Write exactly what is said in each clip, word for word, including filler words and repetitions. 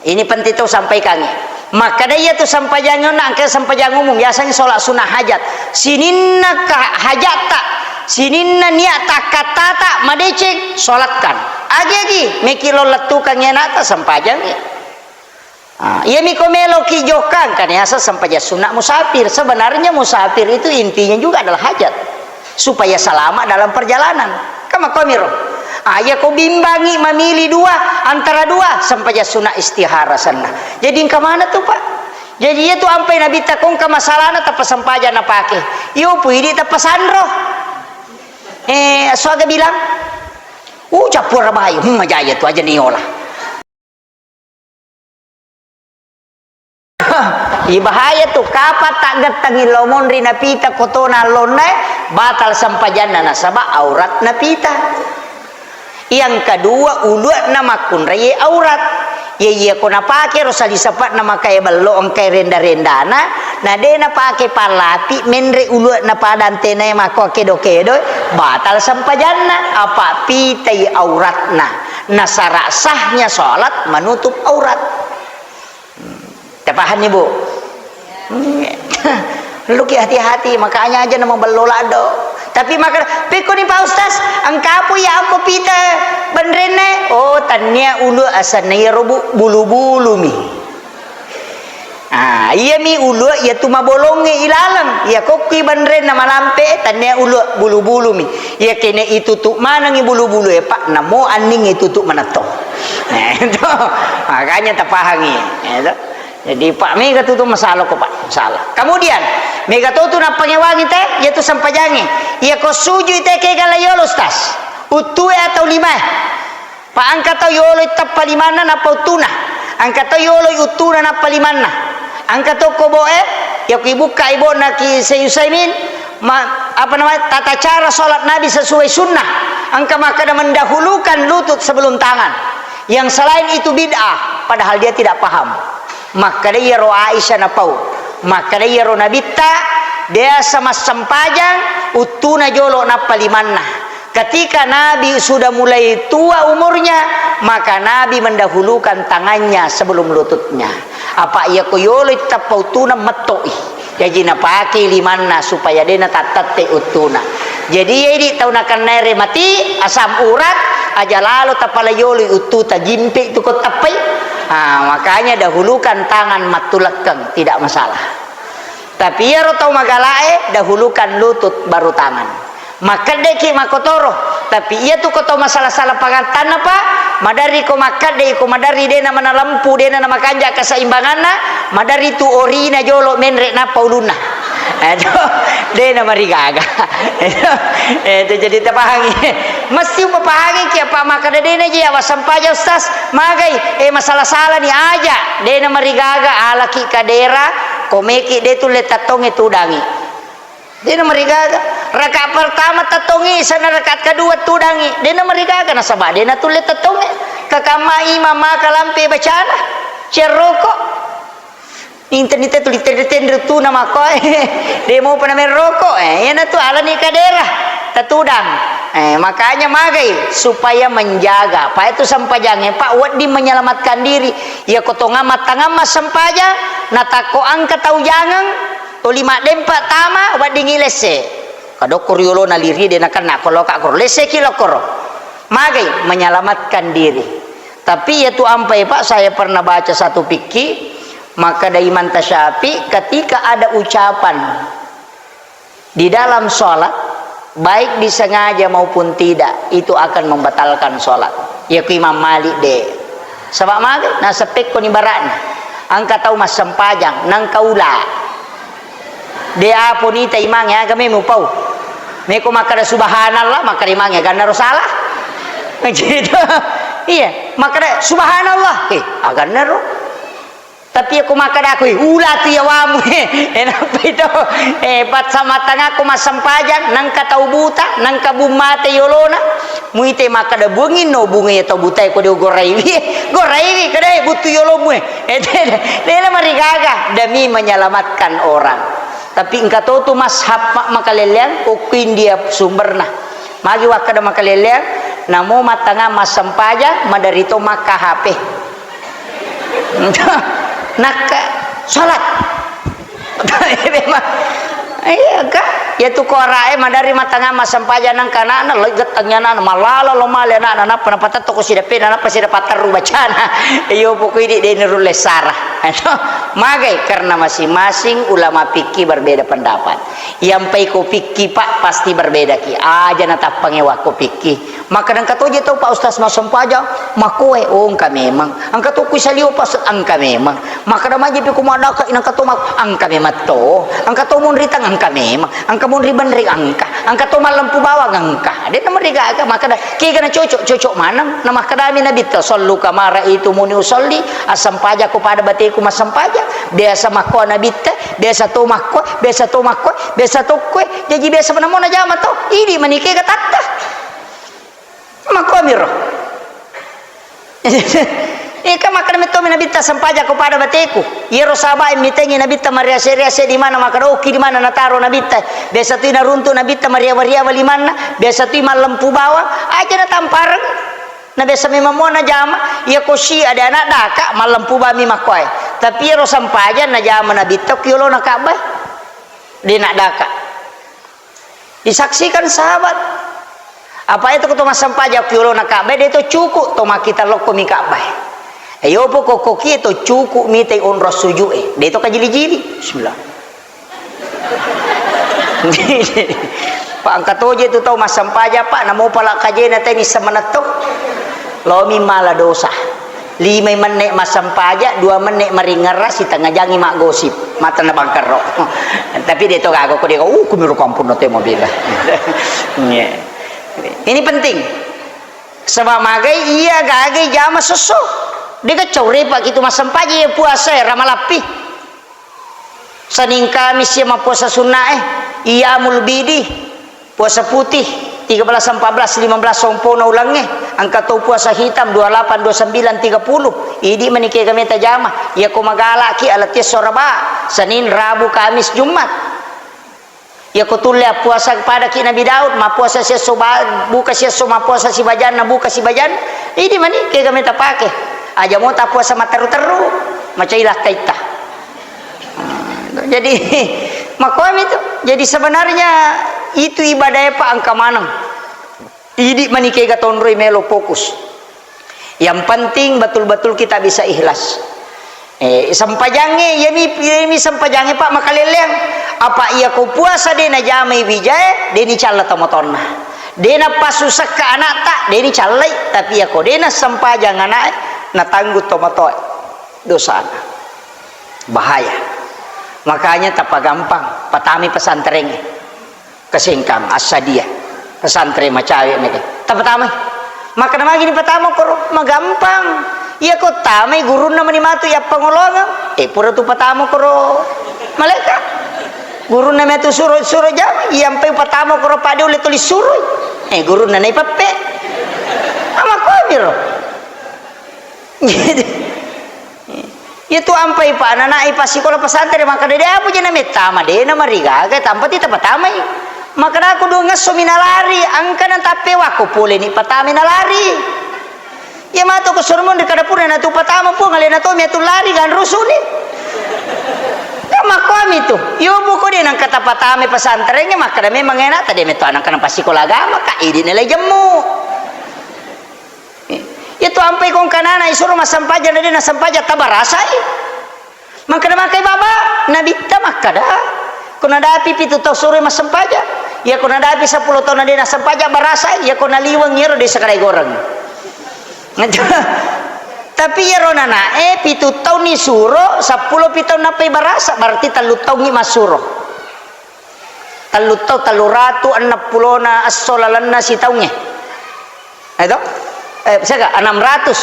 Ini penting tu sampaikangngi. Makkeda iyatu sempajangnge onna engka sempajang umum, yasengnge sholat sunnah hajat. Sininna ka-, hajatta, sininna niatta akkattata madeceng, sholatkan. Agi-agi, meki lo lettukangngi anakta, sempajangngi. Ah, iyami ko meloki jokka, engka niaseng sempajang sunnah musafir. Sebenarnya musafir itu intinya juga adalah hajat. Supaya selamat dalam perjalanan. Kan makkuamiro. Ah, iya ko bimbangi mamili dua, antara dua, sempajang sunnah istihara senna. Jadi engka mana tu, Pak? Jadi iya tu ampai Nabitta ko engka masalahna tappa sempajang napake. Iyo pu idi tappa sanro. Eh, suaga bilang, "Uh, cappura bayu." Hmm, aja iya tu aja niola. Ih, bahaya tu, kapang taggettengi lo monri napita kotona allonna, batal sempajanna nasaba aurat napita. Yang kedua, ulu'na makkunrai aurat. Ya iya ko napake ro sali sapa'na makae bello engkae renda-rendana, na de napake pallapi menre ulu'na pada antenae makko kedo-kedo, batal sempajanna, apa pitai auratna. Nasara sahnya sholat menutup aurat. Hmm. Tapahanni, Bu? Hmm. Luki hati-hati, makanya aja nama bello laddo. Tapi maka, "Pekkoni Pak Ustaz, engkapu ya ambo pita benrenne?" Oh, tannia ulu asenna iyaro, Bu, bulu-bulumi. Ah, iyami ulu iya tu mabolongnge ilaleng. Iya kokkui benrenna malampe, tannia ulu bulu-bulumi. Iya kene itutu manengi bulu-bulu e, Pak, namo anning itutu manetto. Eh, itu. Makanya tapahangi, ya, itu. Jadi, Pak, mega tutu masalah ko, Pak. Masalah. Kemudian, mega to tu nappangewangi te, iya tu sempajangi. Iya ko sujui te kega la yolo, Ustaz. Uttue atau limae. Pak, engka tau yoloi tappa limanna nappa uttuna. Engka tau yoloi uttuna nappa limanna. Engka to kobo'e, ya ku ibukka ibo'na ki Syekh Utsaimin, ma-, apa namanya, tata cara sholat Nabi sesuai sunnah. Engka makkeda mendahulukan lutut sebelum tangan. Yang selain itu bid'ah, padahal dia tidak paham. Makkeda iyaro Aisyah napau. Makkeda iyaro Nabitta, biasa massempajang, uttuna jolo nappa limanna. Ketika Nabi sudah mulai tua umurnya, maka Nabi mendahulukan tangannya sebelum lututnya. Apa iya ko yolo tappa uttuna metto'i. Jaji napake limanna supaya de natattette uttuna. Jadi, iya idi tau nakennae re mati, asam urat, aja lalo tapala yoloi uttuta, jimpe tu ko tappai. Ah, makanya dahulukan tangan mattulekkeng, tidak masalah. Tapi iyaro tau magalae, dahulukan lutut baru tangan. Makkeddeki makkotoro, tapi iya tu ko tau masala-sala pangattanna, Pak, maderri ko makkedde, ko maderri dena manalempu, dena namakanja keseimbanganna, maderri tu orina jolo menre nappa ulunna. Itu, dena marigaga. Itu, itu jadi tapahangi. Mesti upapahangi ki apa makkeda dena je awasempajang, Ustaz, magai, eh, masala-sala ni aja, dena marigaga, alaki kadera, komeki de tulle tattonge tudangi. Dena marigaga. Rakaat pertama tettongi, sana rakaat kedua tudangi. Dena marigaga, nasaba dena tulle tettongi. Kakamma imam maka lampe bacana. Cerroko. Inten ita tuli tendre-tendre tu nama koe. De mau pernah merokok. Eh, iyana tu alani kadera. Tetudang. Eh, makanya magai supaya menjaga. Apa itu sempajange, Pak, wedding menyelamatkan diri. Ya kotonga matangamma sempajang, natakko angka tau jangang, Tuli maddempa tama, weddingngi lesse. Kadokko riolona liri de nakenna, ko loka koro. Lesseki lokkoro. Magai menyelamatkan diri. Tapi iya tu ampai, Pak, saya pernah baca satu fikih, makkeda Imam Tasyafi, ketika ada ucapan di dalam sholat, baik disengaja maupun tidak, itu akan membatalkan sholat. Iya ku Imam Malik de. Saba' magai, naseppekkoni bara'na. Engka tau massempajang, nengka ula. De apo nita imangnge, aga memeng upau. Meko makkeda subhanallah, makkeda imangnge, agannaro salah. Gitu. Iya, makkeda subhanallah, eh, agannaro. Tapi ko makkeda aku, eh, ula tu yawamu, eh, enappa itu, eh, patsa matangakko massempajang, nengka tau buta, nengka bung mate yolona, muite makkeda bungi no bunga ya tau buta ko dio goraiwi, goraiwi, keda, eh, butu yolomu, eh. Eh, de-, de-, dena marigaga demi menyelamatkan orang. Tapi engka to tu mashab ma-, makaleleang, okko India sumberna. Magi wakkeda makaleleang, namo matanga massempajang, maderito makka H P. Nakka salat. Memang. Iya, ka? Iya tu korae madari matangang massempajang nangka anakna, leggettengngi anakna, malala lo male anakna, nappa napatetto ko sideppena, nappa sida patterru bacana. Iyo, pokok idi de nurulle sara. Magai? Karena masing-masing ulama fikih berbeda pendapat. Iyampai ko fikih, Pak, pasti berbeda ki. Aja natappangi wakko fikih. Makkeda engka toje tau, Pak Ustaz, massempajang makkoe, oh engka memang. Engka to kui saliwa, Pak Ustaz, engka memang. Makkeda majepi ko maddaka, engka to mak-, engka memang to. Engka to monri tang, engka memang. Engka monri benri, engka. Engka to mallempu bawang, engka. De namarigaga, makkeda kega na cocok, cocok maneng. Na makkedami Nabitta, "Sallu kama ra'aitumuni usalli." Assempajakko pada bateku massempajang. Biasa makko Nabitta, biasa to makko, biasa to makko, biasa to kue. Jaji biasa manamo najama to. Idi mani kega tatta. Makkuamiro. Eka makkeda mettomi Nabitta, "Sempajakko pada bateku." Iyaro sahabae mitengi Nabitta mariase-riase di mana, makkeda, "Oki di mana nataro Nabitta?" Biasa tui naruntuk Nabitta mariawa-riawa limanna, biasa tui mallempu bawang, aja natampareng. Na biasa memang mua najama, iya ko Syiah de anak daka, mallempu bawang mi makkuae. Tapi iyaro sempajang najama Nabitta ki yolona Ka'bah. De nak daka. Disaksikan sahabat. Apa itu ko to massempajang ki yolona Ka'bah, de to cukup to makkita lokko mi Ka'bah. Ayo poko kokie to cukup mitai onrong sujud e. De to kajili-jili. Bismillah. Pak, engka toje tu tau massempajang, Pak, namo pala kajena teni semenetto. Lomi mala dosa. Limai menne massempajang, dua menne maringerra, sitengnga jangi maggosip. Mata na bangkerro. Tapi de to gaga ko de, uh, kumiro kampung na te mobil. Iya. Ini penting. Sebab magai iya gagai jama sesso. De gaccau repa kitu massempajang, iya puasa e ramalappi. Senin Kamis iya mappuasa sunnae, iyamul bidi, puasa putih, tiga belas, empat belas, lima belas sompona ulengnge, engka to puasa hitam, dua lapan, dua sembilan, tiga puluh. Idi mani kega meta jama, iya ko magalaki ala tiesso raba, Senin, Rabu, Kamis, Jumat. Iya ko tulle appuasa padaki Nabi Daud, mappuasa siesso ba-, buka siesso, mappuasa sibajanna, buka sibajanna. Idi mani kega meta pake. Aja mo tappuasa matteru-teru, macai lakkaitta. Jadi, makomi tu. Jadi, sebenarnya itu ibadae, Pak, engka maneng. Idi mani kega tonroi melo fokus. Yang penting betul-betul kita bisa ikhlas. Eh, sempajangnge, iyami, iyami sempajangnge, Pak, makalelleang. Apa iya ko puasa de najamai wijae, de nicalla tomatoanna. De napassusekka anakta, de nicallai. Tapi iya ko de nassempajang anake, natanggung tomatoa. Dosana. Bahaya. Makanya tapagampang, patami pesantrengnge. Kesengkang, Assadia. Pesantren macawe neke. Tapatamai. Makkeda magi ni patama koro, magampang. Iya ko tamai gurunna mani matu yappangolongeng. Eh, pura tu patama koro malaeka. Gurunna matu suro, suro jama, iyampai patama koro pade ulle tuli suroi. Eh, gurunna nai peppe. Amakomi ro. Iya tu ampai pa anana'e passikola pesantren, makkeda, "De apo je namettama, de namarigaga, tampa ti tapatamai." Makkedaku, "Duangesso mi nalari, engka natappe wakko pole ni patamai nalari." Iya matu ko suro monri kada pura natu patama, Puang, alena to mi atu lari ganrusuni. Kan makkuami tu. Iyo buko de nangka tapatamai pesantrengnge, makkeda memang enakta de metto anakna passikola agama, ka idi nalai jemmu. Iya tu ampai ko engka anana isuro massempajang, na de nassempajang, tabarasai. Makkeda makai baba, Nabitta makkeda, ko nadapi pitu tau suroi massempajang. Iya ko nadapi seppulo tau na de nassempajang, barasai. Iya ko naliweng iyaro de sakadai goreng. Tapi iyaro nanae pitu taunni suro, seppulo pi tau nappai barasa, berarti tellu taungngi massuro. Tellu tau, tellu ratu enneng pulona esso lalenna sitaungnge. Eto? Eh, siaga? Enam ratus.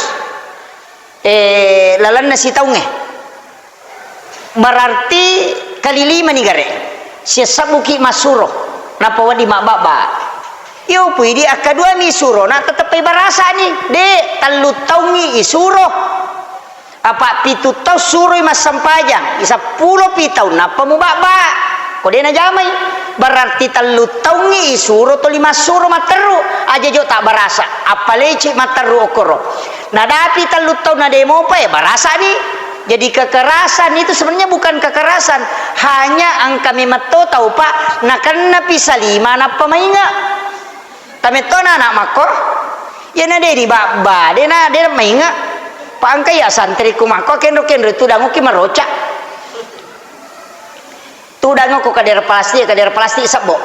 Eh, lalenna sitaungnge. Berarti kali lima ni gare. Siassabbuki massuro. Nappa wedding mabbabba. Iyo pui di akkadua mi suro, na teteppai barasa ni. De, tellu taungngi isuro. Apa pitu tau suroi massempajang, seppulo pi tau nappa mubabba. Ko de najamai, berarti tellu taungngi isuro toli massuro matteru, aja jo tak barasa, appaleci matteru okkoro. Nadapi tellu tau na de mopa, ya barasa ni. Jadi kekerasan itu sebenarnya bukan kekerasan, hanya engka memetto tau, Pak, nakennapi salima nappa mainga. Tamettona anak makko, iyana deni babba, dena, dena mainga. Pak, engka iya santri ku makko, kenro-kenro tudang oki maroca. Tudang ko kadera plastik, kadera plastik sebbo.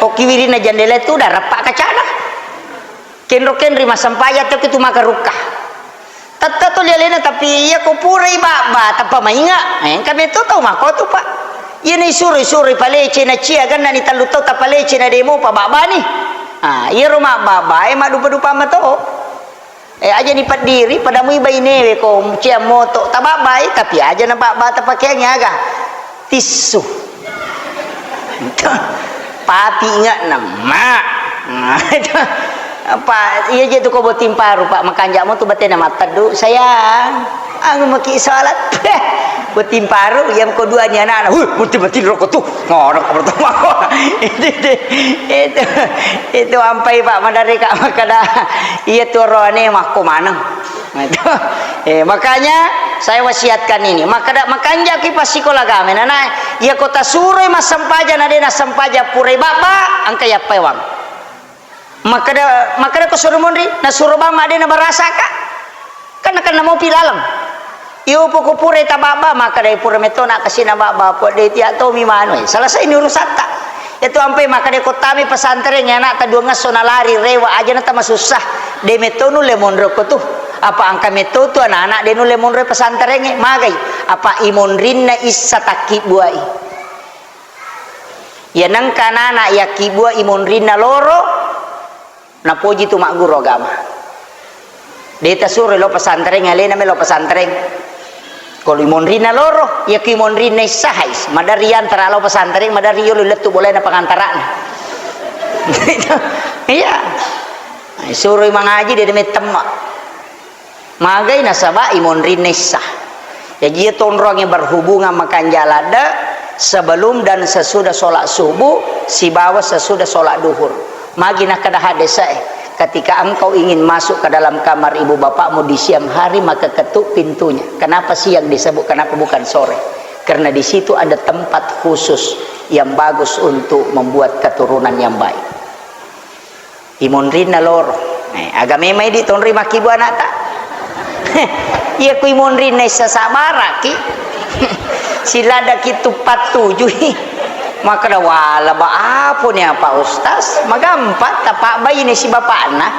Oki wirinna jendela tudang, reppa kacana. Kenro-kenri massempajang, tapi tu maka rukka. Tette tuli alena, tapi iya ko purai babba, tappa mainga. Eh, engka metto tau makko tu, Pak. Iya ni suro, suro palece na cia, ganna ni tellu tau tapalece na demo pa babba ni. Ah, iya ro mabba, eh, madupa-dupa mato. Eh, aja ni paddiri, pada mui bainewe ko cia moto, tababbai, tapi aja na babba tapakeang aga. Tissu. Papi ingatna, Mak. Apa, iya je tu ko botting paru, Pak, makanja mo tu batena matteddu, sayang. Anu maki salat. Botting paru, yang kedua ni anak-anak. Huh, botting-botting rokok tu. Ngono pertama. Itu, itu, itu, itu ampai, Pak, madare, Kak, makada. Iya tu roane makko maneng. Nah, itu. Eh, makanya saya wasiatkan ini. Makada, makanja ki passikola agama, nana, iya ko tasuroi massempajang, na de nassempajang purai babba, engka yappawang. Makkeda, makkeda ko suro monri, nasuro bang madde nabarasaka. Kan nakenna mopi laleng. Iyo poko pura tababba, makkeda pura metto na kasina babba, po de tia tomi manu. Selesai ni urusatta. Itu ampai makkeda ko tami pesantren ya anak ta dua ngesso nalari rewa aja na tamasussa. De metto nulle monro ko tu. Apa engka metto tu anak-anak de nulle monro pesantren e. Magai. Apa imonrinna issa takki buai. Iya nengka anak-anak yakkibua imonrinna loro, napoji tu magguru agama. De tasuroi lo pesantren, alena melo pesantren. Kalau imonrinna loro, iya ki imonrinna issahai, madari antara lo pesantren, madari yolo lettu bolena pengantarana. Iya. Suroi mangaji de mettemma. Magai nasaba imonrinna issa. Jaji, iya tonrongnge berhubungan makanja ladde sebelum dan sesudah sholat subuh sibawa sesudah sholat duhur. Magi nakkeda hadese, ketika engkau ingin masuk ke dalam kamar ibu bapakmu di siang hari, maka ketuk pintunya. Kenapa siang disebut, kenapa bukan sore? Karena di situ ada tempat khusus yang bagus untuk membuat keturunan yang baik. Imonrinna loro. Eh, aga memang idi tonri makkibu anakta? Iya ku imonrinna issa sabaraki. Siladaki tuppat tujui. Makkeda wala ba apo ni apa Ustaz? Magampa tapa baine si bapakna.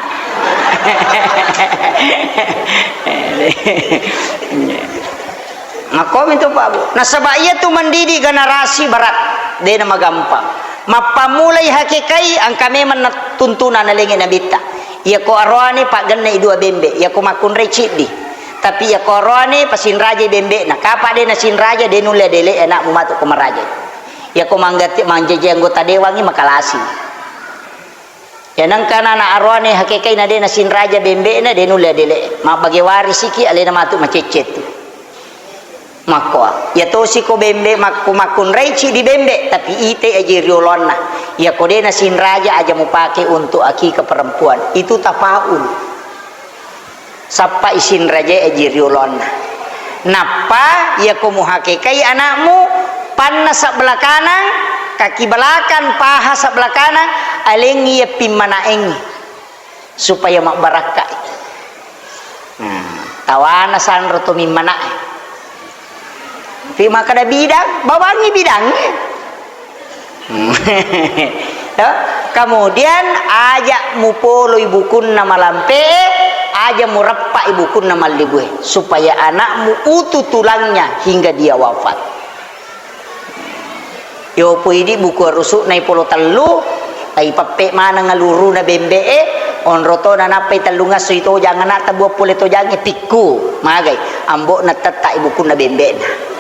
Makkomi tu, Pak, Bu. Nasaba iya tu mendidik generasi berat, dena magampang. Mappammulai hakikai engka memang na-, tuntunan nalengi nabitta. Iya ko aroane paggenna i dua bembe, iya ko makkunrai ciddi. Tapi iya ko aroane pasinraja bembe na. Kapa de nasinraja, de nulle dele anakmu matu ko maraja. Iya ko manggati-, manjaji anggota dewangi makalasi. Ya, nengka nana aroane hakekai na de nasinraja bembe'na, de nulle adele. Mabbage warisiki alena matu macecce tu. Makkoa. Ya tosi ko bembe makku-, makkunrai cidi bembe, tapi ite aji rioloanna. Ya ko de nasinraja aja mupake untuk akika perempuan. Itu tafaul. Sappa isinrajae aji rioloanna. Nappa, iyako muhakekai anakmu, panna sebelah kanang, kaki belakang, paha sebelah kanang, alengngi iya pimmanaengngi, supaya mabbarakkai. Nah, tawana sanro to mimmanae. Tapi makkeda bidang, bawangngi bidangnge. To? Kemudian aja mupoloi bukunna malampe'e, aja mureppai bukunna mallibue, supaya anakmu utuh tulangnya hingga dia wafat. Yopo idi buku arusukna ipolo tellu, taipeppe maneng aluruna bembe'e, onro tona nappai tellungasso itojang anakta buang pole tojangnge tikku, magai, ambo'na tettai bukunna bembe'na.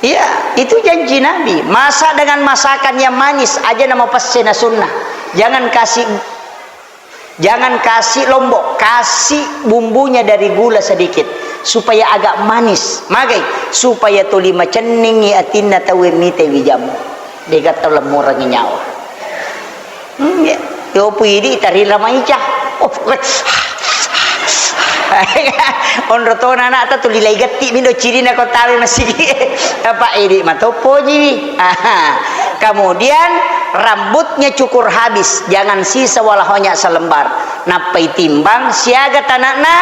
Iya, itu janji Nabi. Masak dengan masakan yang manis, aja nama pesse na sunnah. Jangan kasih, jangan kasih lombok, kasih bumbunya dari gula sedikit supaya agak manis. Magai, supaya tuli macenningi atinna tauwe mite wijamu. Dega tau lemurangi nyawa. Hmm, ya. Yopu idi tarila maica. Oh, pokoknya. Onro tona anakta tuli lai getti mindo cirina ko tawe masigi. Apa idi matoppojiwi. Aha. Kemudian rambutnya cukur habis, jangan sisa walahonya selembar. Nappai timbang siaga tanakna,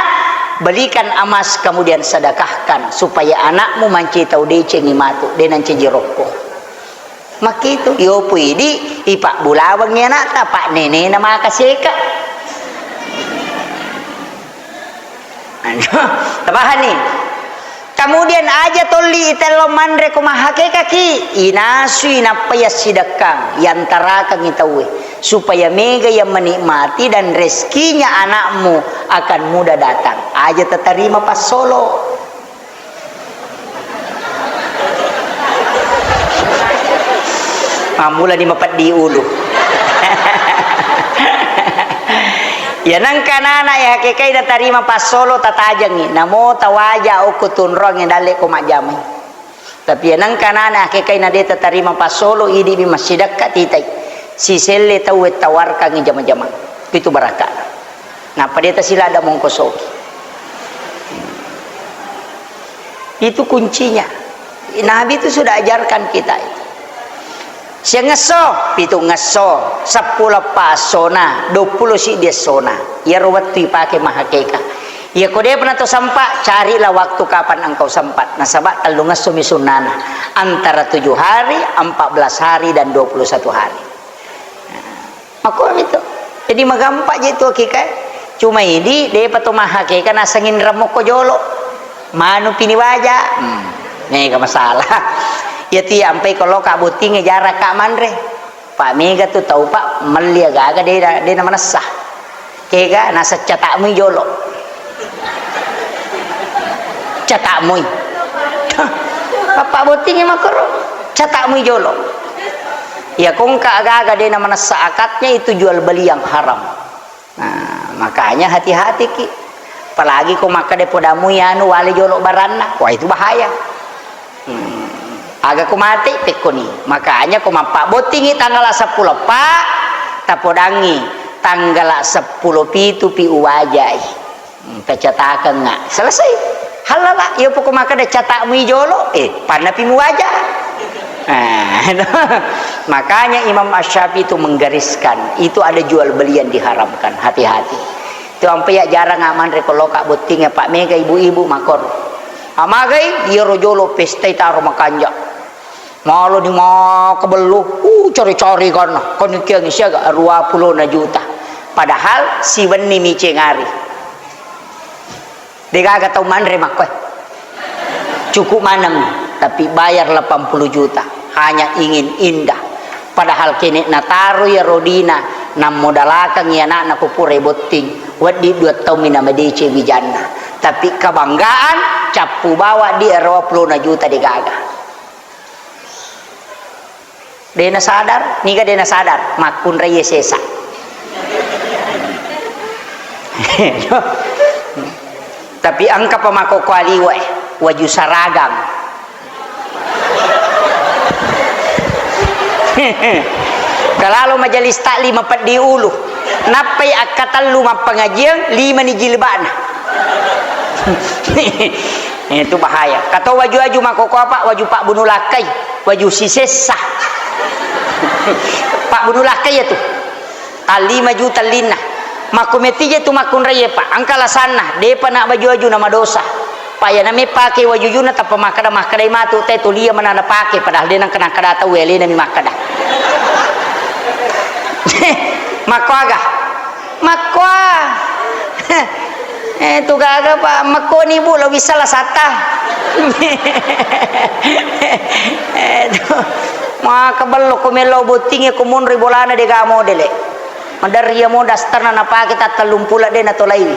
belikan emas kemudian sedekahkan supaya anakmu manci tau decengi matu, de nancaji rokko. Makkitu, yopo idi, ipabbulawengngi anakta, pa nenena maka seka. Anu, tabahanni. Kemudian aja tolli itello manre ko mahakekaki, inasui nappa yassidekkang, yantarakengngi tauwe, supaya mega yang menikmati dan rezekinya anakmu akan mudah datang. Aja tatarima passolo. Mammulani mapeddi ulu. Ya nengka nana ya hakekai natarima passolo tatajengngi, namo tawaja okko tunrong yang dalle ko majjamai. Tapi ya nengka nana hakekai na de tatarima passolo, idi mi massidekka titai. Siselle tau tawarkangngi jama-jama. Itu barakka. Nappa de tasilada mongkosoki. Itu kuncinya. Nabi itu sudah ajarkan kita itu. Siangesso, pitungesso, seppulo eppa essona, duappulo siddi essona. Iyaro wettu ipake mahakeka. Iya ko depa nato sempat, carilah waktu kapan engkau sempat. Nasaba tellungesso mi sunnana. Antara tujuh hari, empat belas hari, dan dua puluh satu hari. Makkomi tu. Jadi magampa je tu hakeka. Cuma idi depa to mahakeka naseng inreng mokko jolo. Manu pini waja. Hmm. Mega masalah. Ya ti ampai ko loka bottingnge jaraka manre. Pa mega tu tau pa melli aga-aga de de na manessa. Kega naseng catakmui jolo. Catakmui. Apa bottingnge makkoro. Catakmui jolo. Ya kongka aga-aga de na manessa akatnya, itu jual beli yang haram. Nah, makanya hati-hati ki. Apalagi ko makkeda podamui anu wale jolo baranna. Wah, itu bahaya. Hmm. Aga ko mate pekkoni. Makanya ko mappabbottingi tanggala seppulo eppa, tapodangi tanggala seppulo pitu pi uwajai. Hmm, tacatakengnga. Selesai. Halala, iya poko makkeda catakmui jolo, eh, pannapi muwaja. Nah, makanya Imam Asy-Syafi'i itu menggariskan, itu ada jual beli yang diharamkan, hati-hati. Itu ampe ya jarang manre ko loka botting ya, Pak, mega ibu-ibu makor. Amagai, iyaro jolo pestai taro makanja. Maloni makkebello, uh, cari-cari kana, konikiangngi siaga dua puluh na juta. Padahal siwenni miceng ari. Degaga tau manre makkoe. Cukup maneng, tapi bayar delapan puluh juta. Hanya ingin indah. Padahal kene nataro ya rodina, nammodalakang ya anakna ko pura botting, weddi dua taung mina madeceng wijanna. Tapi kebanggaan, cappu bawa di dua puluh na juta degaga. Dena sadar, niga dena sadar, makkunrai sesa. Tapi engka pa makkokkoe liwe, waju saragang. Kalalo majelis taklim mapeddi ulu, nappai akkatellu mappangajiang, limani jilba'na. Itu bahaya. Kato waju-waju makkokkoe apa, waju pabbunu lakkai, waju sisessa. Pabbunu lakkai ya tu. Tallima juta ellinna. Makko metti je tu makkunrai, Pak. Engka alasanna, depa na baju-baju na madosa. Pak, ya na mepake wajujuna tappa makkeda, makkedai matu te tulia mana napake, padahal de nengka nakkeda tau, elena mi makkeda. Makko aga? Makkoa. Eh, tu gaga, Pak, makkoni, Bu, lo bisa la satta. Eh, tu. Makkebello ko melo botting e ko monri bolana de ga modele. Maderri iya mo dasterna napake tattellung pula de natolaiwi.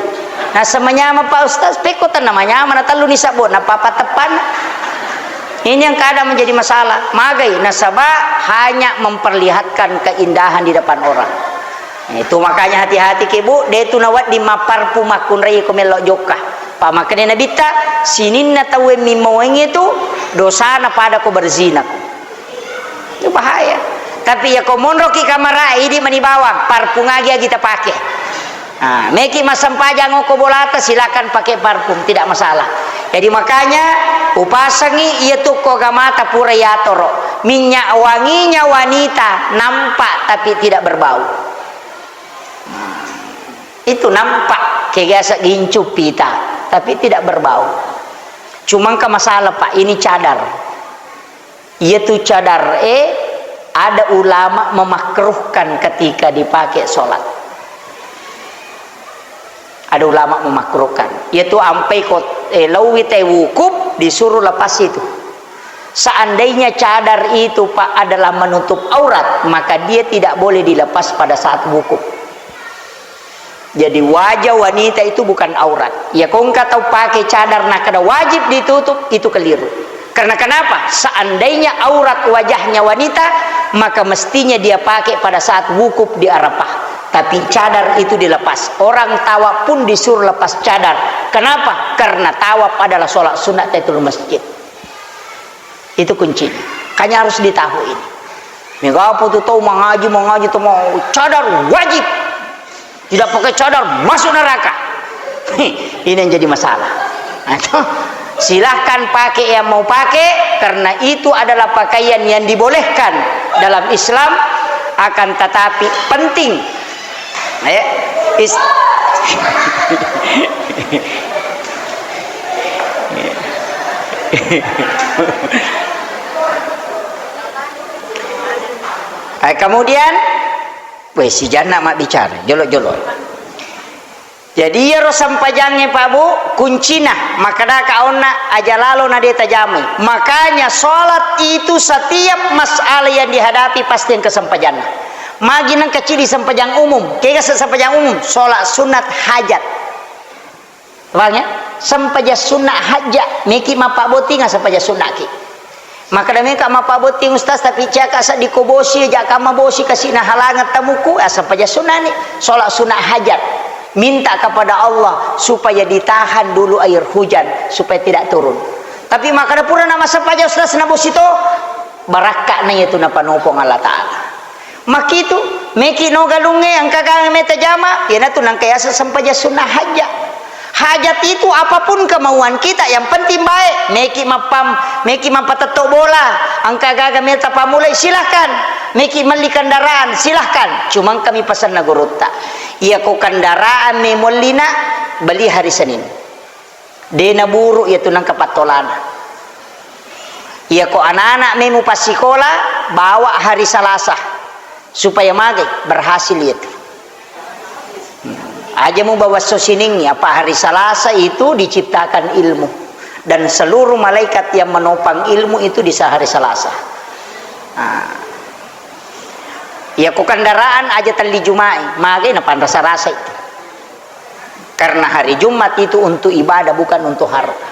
Nasa manyama, Pak Ustaz, pekko tenna manyama na tellu ni sabbo, na papa teppan. Ini yang kadang menjadi masalah. Magai nasaba hanya memperlihatkan keindahan di depan orang. Itu makanya hati-hati ke, Bu, de tu nawedding mapparpu makkunrai ko mello jokka. Pamakkani Nabitta, sininna tauwe mimmoengnge tu dosana pada ko berzina. Itu bahaya. Tapi ya ko monroki kamara, idi mani bawang, parfum agi-agi tapake. Ah, meki massempajang okko bolata, silakan pakai parfum, tidak masalah. Jadi makanya upasangi iya tu ko gamata pura yatoro minyak wanginya wanita nampak tapi tidak berbau. Itu nampak, kayak biasa gincu pita, tapi tidak berbau. Cuma engka masalah, Pak, ini cadar. Iya tu cadar, eh, ada ulama memakruhkan ketika dipakai sholat. Ada ulama memakruhkan. Iya tu ampai kot, eh, lauwi te wukuf disuruh lepas itu. Seandainya cadar itu, Pak, adalah menutup aurat, maka dia tidak boleh dilepas pada saat wukuf. Jadi, wajah wanita itu bukan aurat. Ya, ko engka tau pake cadar nakkeda wajib ditutup, itu keliru. Karena kenapa? Seandainya aurat wajahnya wanita, maka mestinya dia pakai pada saat wukuf di Arafah. Tapi cadar itu dilepas. Orang tawaf pun disuruh lepas cadar. Kenapa? Karena tawaf adalah sholat sunat tahiyatul masjid. Itu kuncinya. Makanya harus ditahu ini. Mega apa tu tau mangaji, mangaji tu mau cadar wajib. Tidak pakai cadar masuk neraka. Ini yang jadi masalah. Nah, itu. Silahkan pakai yang mau pakai, karena itu adalah pakaian yang dibolehkan dalam Islam. Akan tetapi penting, eh, is- Eh, kemudian, weh, si Janna mabbicara, jolo-jolo. Jadi, iyaro sempajangnge, Pak Bu, kuncina, makkedaka onna aja lalo na de tajamai. Makanya, sholat itu setiap masalah yang dihadapi pasti engka sempajanna. Magi nengka cidi sempajang umum, kega se-, sempajang umum, sholat sunat hajat. Paham ya? Sempaja sunna hajja, meki mappabottinga sempaja sunnaki. Makkeda meka mappabotting ustaz, tapi ciaka seddi ko bosi, aja kamma bosi kasi nahalangeng tamuku, ah, sempaja sunnani. Sholat sunat hajat. Minta kepada Allah supaya ditahan dulu air hujan, supaya tidak turun. Tapi makkeda pura nama sempaja ustaz na bosi to, barakka na iya tu napanopong Allah Ta'ala. Makitu, meki no galungnge, engka gaga meta jama, iyanatu nangka yaseng sempaja sunnah hajat. Hajat itu apapun kemauan kita, yang penting baik. Meki mappam-, meki mappatetto bola, engka gaga meta pamulai, silahkan. Meki melli kendaraan, silahkan. Cuma engka mi pasenna gurutta. Iya ko kendaraan me muellina, beli hari Senin. De naburu iya tu nangka pattolana. Iya ko anak-anak me mupassikola, bawa hari Salasa. Supaya magai, berhasil iya tu. Hmm. Aja mubawa esso Sining, apa hari Salasa itu diciptakan ilmu. Dan seluruh malaikat yang menopang ilmu itu di hari Salasa. Nah. Iya ko kendaraan aja telli Jumai, magai napanrasa-rasa itu. Karena hari Jumat itu untuk ibadah, bukan untuk harta.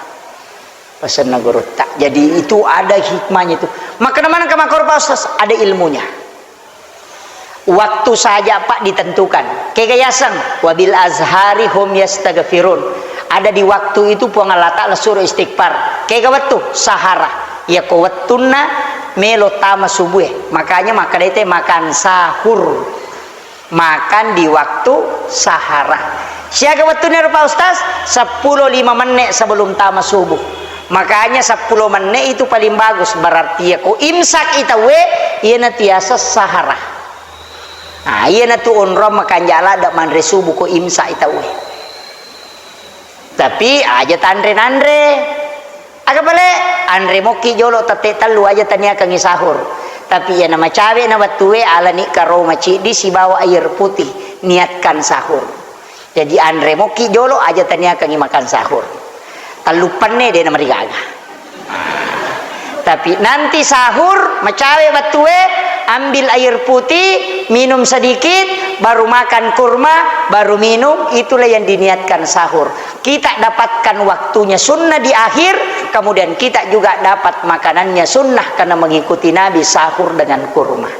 Pasenna gurutta. Jadi itu ada hikmahnya itu. Maka mana ke makor Pak Ustaz? Ada ilmunya. Waktu saja, Pak, ditentukan. Kega yaseng, "Wabil azhari hum yastaghfirun." Ada di waktu itu Puang Allah Ta'ala suruh istighfar. Kega wettu? Sahara. Iya ko wettunna melo tama subuh. Makanya makkeda te makan sahur. Makan di waktu sahara. Siaga wettunna ro, Pak Ustaz? Seppulo lima menit sebelum tama subuh. Makanya seppulo menit itu paling bagus. Berarti iya ko imsak itawe, iyana tiasa sahara. Nah, iyana tu onrong makanjala dak manre subuh ko imsak itawe. Tapi aja tanre-nanre. Aga pale, anre mokki jolo tette tellu aja taniakangi sahur. Tapi iya namacawe na wettue alani karo maciddi sibawa air putih, niatkan sahur. Jadi anre mokki jolo aja taniakangi makan sahur. Tellu penne de namarigaga. Tapi nanti sahur, macawe wettue, ambil air putih, minum sedikit, baru makan kurma, baru minum, itulah yang diniatkan sahur. Kita dapatkan waktunya sunnah di akhir, kemudian kita juga dapat makanannya sunnah karena mengikuti Nabi sahur dengan kurma.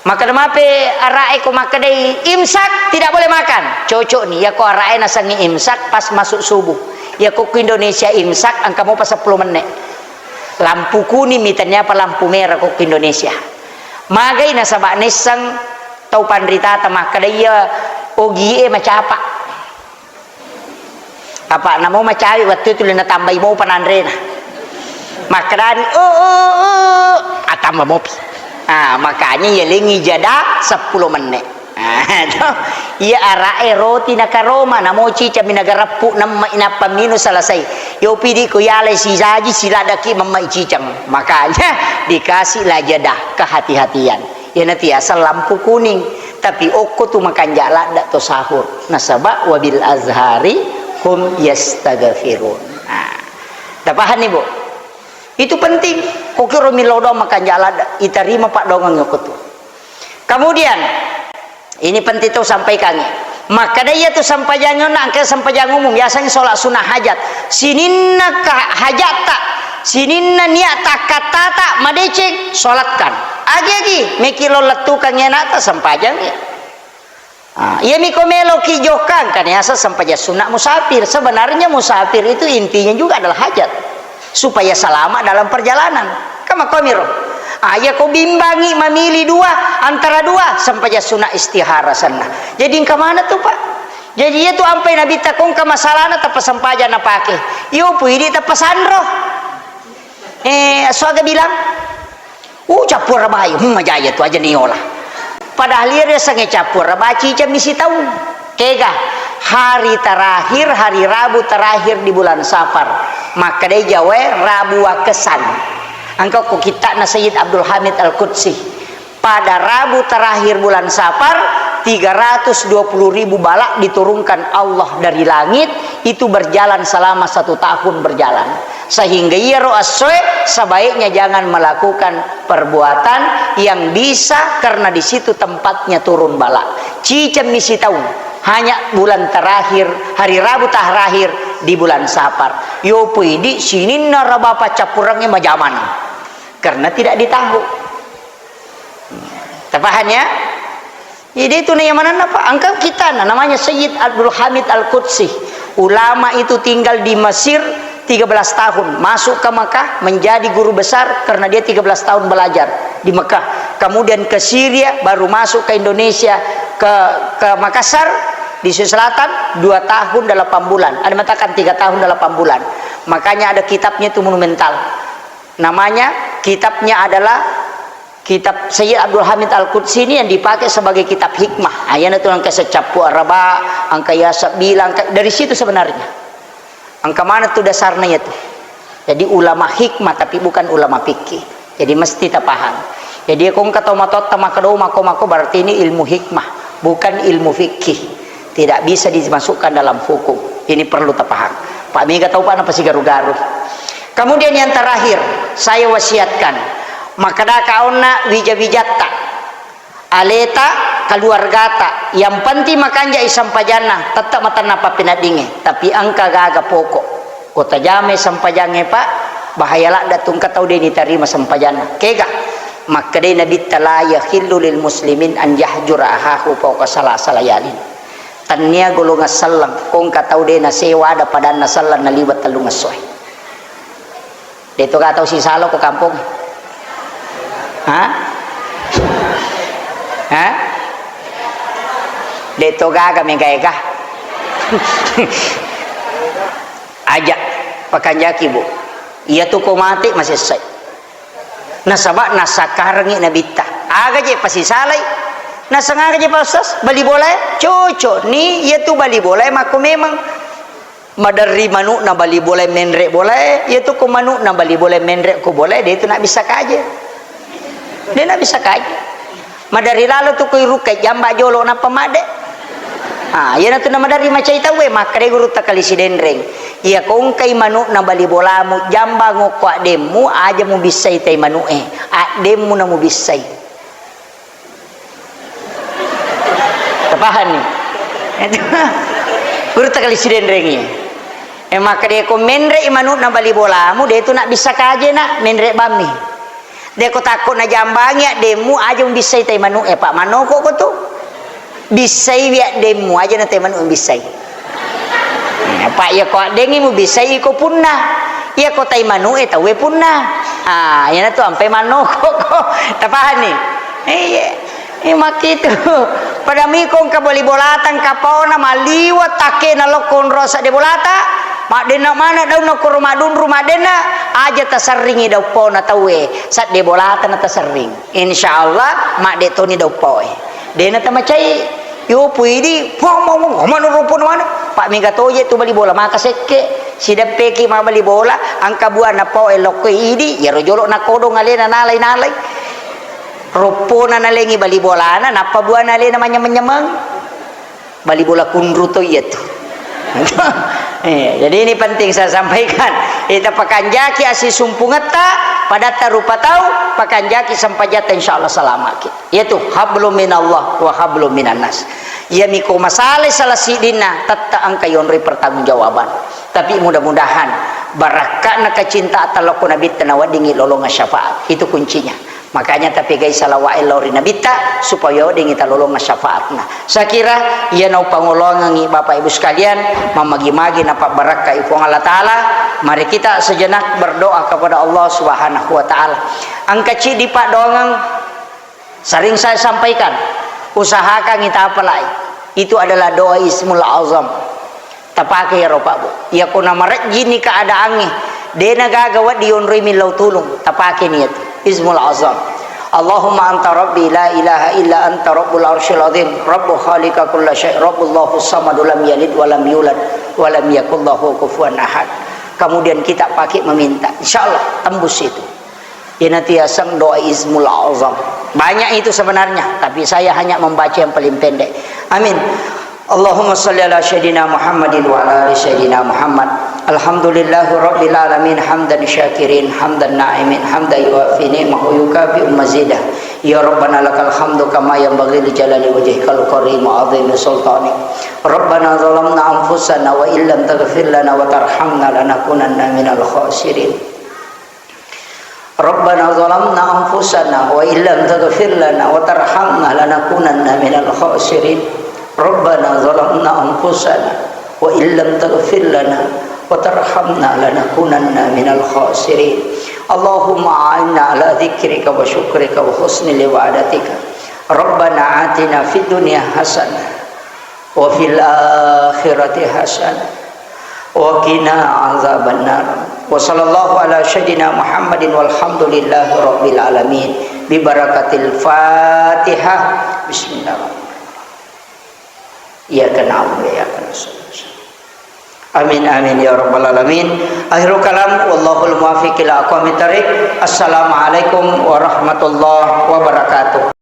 Makkeda mape ara'e ko makkedai imsak tidak boleh makan. Cocok ni, iya ko ara'e nasengngi imsak pas masuk subuh. Iya ko ku Indonesia imsak engka mopa seppulo menit. Lampu kuning mi, tania apa lampu merah ko ku Indonesia. Magai nasaba nisseng Tau panritata makkeda iya ogie macapa. Apa namo macawi wettu itu le natambai mopa nanrena. Makkedani, "Oh, oh, oh, atamba mopi." Ah, makanya yalengi jeda seppulo menne. Ah, to. Iya ara'e roti nakaroma, namo cicami nagareppu nemma inappa minu selesai. Yopi di ko yalai sisaji siladaki memma cicang. Makanya dikasihlah jeda kehati-hatian. Iyanatu yaseng lampu kuning, tapi okko tu makanja ladde to sahur. Nasaba wabil azhari hum yastaghfirun. Nah, tapahanni, Bu? Itu penting. Kokiro millau doang makanja ladde, itarima paddoangeng okko tu. Kemudian, ini penting tu sampaikan. Makkeda iya tu sempajang onna engka sempajang umum, biasanya sholat sunnah hajat. Sininna ka-, hajatta, sininna niat takkattata madeceng, sholatkan. Agi-agi, meki lo lettukang anakta sempajang. Ah, iya miko meloki jokkang, kan yasa sempajang sunnah musafir. Sebenarnya musafir itu intinya juga adalah hajat. Supaya selamat dalam perjalanan. Kama komiro. Ah, iya ko bimbangi mamili dua, antara dua, sempajang sunnah istihara senna. Jadi engka mana tu, Pak? Jadi iya tu ampai Nabitta ko engka masalahna tappa sempajang napake. Iyo pu idi tappa sanro. Eh, suaga bilang, "Uh, cappura bayu, hmm, majaya tu aja niola." Padahal iya riasengnge cappura baci cemmi sitaung. Kega, hari terakhir, hari Rabu terakhir di bulan Safar. Makkedai Jawae Rabu Wakesan. Engka ko kitta'na Sayyid Abdul Hamid Al-Qudsi. Pada Rabu terakhir bulan Safar, tiga ratus dua puluh ribu bala diturunkan Allah dari langit, itu berjalan selama satu tahun berjalan. Sehingga iyaro essoe sebaiknya jangan melakukan perbuatan yang bisa, karena di situ tempatnya turun bala. Cicemmi sitaung, hanya bulan terakhir, hari Rabu terakhir di bulan Safar. Yo pui di sininna raba paccappurengnge majaman. Karena tidak ditahu. Tapahan ya? Jadi itu na yamananna, Pak. Engka kitta'na namanya Sayyid Abdul Hamid Al-Qudsi. Ulama itu tinggal di Mesir tiga belas tahun. Masuk ke Mekah menjadi guru besar karena dia tiga belas tahun belajar di Mekah. Kemudian ke Syria, baru masuk ke Indonesia, ke, ke Makassar, di Sulawesi Selatan, dua tahun delapan bulan. Ada mengatakan tiga tahun delapan bulan. Makanya ada kitabnya itu monumental. Namanya, kitabnya adalah kitab Sayyid Abdul Hamid Al-Qudsi ini yang dipakai sebagai kitab hikmah. Ah, iyana tu engka secappu araba, engka yasa bilang, engka, dari situ sebenarnya. Engka mana tu dasarnya itu. Jadi ulama hikmah tapi bukan ulama fikih. Jadi mesti tapaham. Jadi ko engka tau matotta makkeda mako-mako berarti ini ilmu hikmah, bukan ilmu fikih. Tidak bisa dimasukkan dalam hukum. Ini perlu tapaham. Pak mega tau Pak napasigaru-garu. Kemudian yang terakhir, saya wasiatkan, makkedaka onna wija-wijatta, aleta, keluargata, yang penting makanjai sempajanna, tetap matanna pappeneddingnge, tapi engka gaga pokok. Ko tajamai sempajangnge, Pak, bahaya ladde tu engka tau de nitarima sempajanna. Kega? Makkedai Nabitta, "La yahillu lil muslimin an yahjura ahahu fauqa salasa layalin." Tennia golongan selleng, ko engka tau de nasewa ada padanna selleng naliweng tellung essoe. De to ga tau sisala ko kampong? Ha? Ha? De to gaga mega ega. Aja, pakanjaki, Bu. Iya tu ko mate masessai. Nasaba nasakkarengngi Nabitta. Aga je pasisalai? Naseng aga je, Pak Ustaz? Bali bolae? Cocok ni, iya tu bali bolae makko memang. Maderri manu'na bali bolae menre bolae, iya tu ko manu'na bali bolae menre ko bolae, de tu nabissa kaje. De nabissa kaje. Maderri lalo tu ko irukkai jamba jolo nappa madde. Ah, iyana tu namaderri macai tauwe, makkedai gurutta Kali Sidenreng, "Iya ko engkai manu'na bali bolamu, jamba ngokko addemmu, aja mubissai tai manu'e, addemmu namubissai." Tapahanni? Gurutta Kali Sidenrengi. E, makkeda ko menre i manu'na bali bolamu, de tu nabbissa kaje na menre bammi. De ko takko najambangi addemmu, aja mubissai tai manu'e, Pak, mannoko ko tu. Bissaiwi addemmu, aja na tai manu'e mubissai. Apa iya ko addengngi mubissai iko punna. Iya ko tai manu'e tauwe punna. Ah, iyana tu ampai mannoko ko. Tapahanni? Iya. Eh, makkitu. Pada miko engka bali bolata engka paona maliwa takkena lokko onro sadde bolata, maddenna mana daunna koro madunru maddenna, aja taserringi daun paona tauwe, sadde bolata na taserring. Insya Allah, madde toni daun paoe. Dena tamacai, yo puidi, pong, pong, pong, mana rupa mana? Pak mega toje tu bali bola, maka sekke, sideppeki ma bali bola, angka buana paoe lokko idi, yaro jolo nakodong alena nalai-nalai. Roppona nalengi bali bolana, nappa buana alena manyameng-nyameng. Bali bola kunru to iya tu. Eh, jadi ini penting saya sampaikan. Kita pakanjaki asisumpungetta, padatta rupa tau, pakanjaki sempajatta, insya Allah salamaki. Yaitu hablum minallah wa hablum minannas. Iya miko masalai salah sidinna, tetta engka yonroi pertanggungjawaban. Tapi mudah-mudahan barakka'na kecintaan lokko Nabitta naweddingi lolongang syafaat. Itu kuncinya. Makanya tapegai salawa'e lao ri Nabitta supaya weddingi talolongang syafaatna. Saya kira iya naupangoloangengi Bapak Ibu sekalian, mammagi-magi napabbarakkai Puang Allah Ta'ala. Mari kita sejenak berdoa kepada Allah Subhanahu wa Ta'ala. Engka cidi paddoangeng sering saya sampaikan, usahakan kita apalai. Itu adalah doa Ismul Azam. Tapake iyaro, Pak, Bu. Iyako namarejjini keadaangnge, dena gaga wedding yonroi millau tulung, tapake ni iyatu. Ismul Azam. Allahumma anta rabbi la ilaha illa anta rabbul arsyil azim, rabbu khaliqa kulla syai, rabbul lahus samadu lam yalid wa lam yulad wa lam yakul lahu kufuwan ahad. Kemudian kita pakai meminta, insya Allah tembus itu. Iyanatu yaseng doa Ismul Azam. Banyak itu sebenarnya, tapi saya hanya membaca yang paling pendek. Amin. Allahumma salli ala Sayyidina Muhammadin wa ala ali Sayyidina Muhammad. Alhamdulillahi Rabbil Alamin, hamdan syakirin, hamdan na'imin, hamdan yuwafi ni'mahu yukafi'u mazidah. Ya Rabbana lakal hamdu kama yanbaghi li jalali wajhikal karim wa azimi sultanik. Rabbana zalamna anfusana wa illam taghfir lana wa tarhamna lanakunanna minal khasirin. Rabbana zalamna anfusana wa illam taghfir lana wa tarhamna lanakunanna minal khasirin. Rabbana zalamna anfusana wa illam taghfir lana wa tarhamna lanakunanna minal khasirin. Allahumma a'inna ala dzikrika wa syukrika wa husni ibadatika. Rabbana atina fid dunya hasanah wa fil akhirati hasanah wa qina azabannar. Wa sallallahu ala sayyidina Muhammadin walhamdulillahi rabbil alamin. Bi barakatil Fatihah. Bismillahirrahmanirrahim. Iyyaka na'budu wa iyyaka nasta'in. Amin, amin, ya rabbal alamin. Akhirul kalam, wallahul muwaffiq ila aqwamit thariq. Assalamualaikum warahmatullahi wabarakatuh.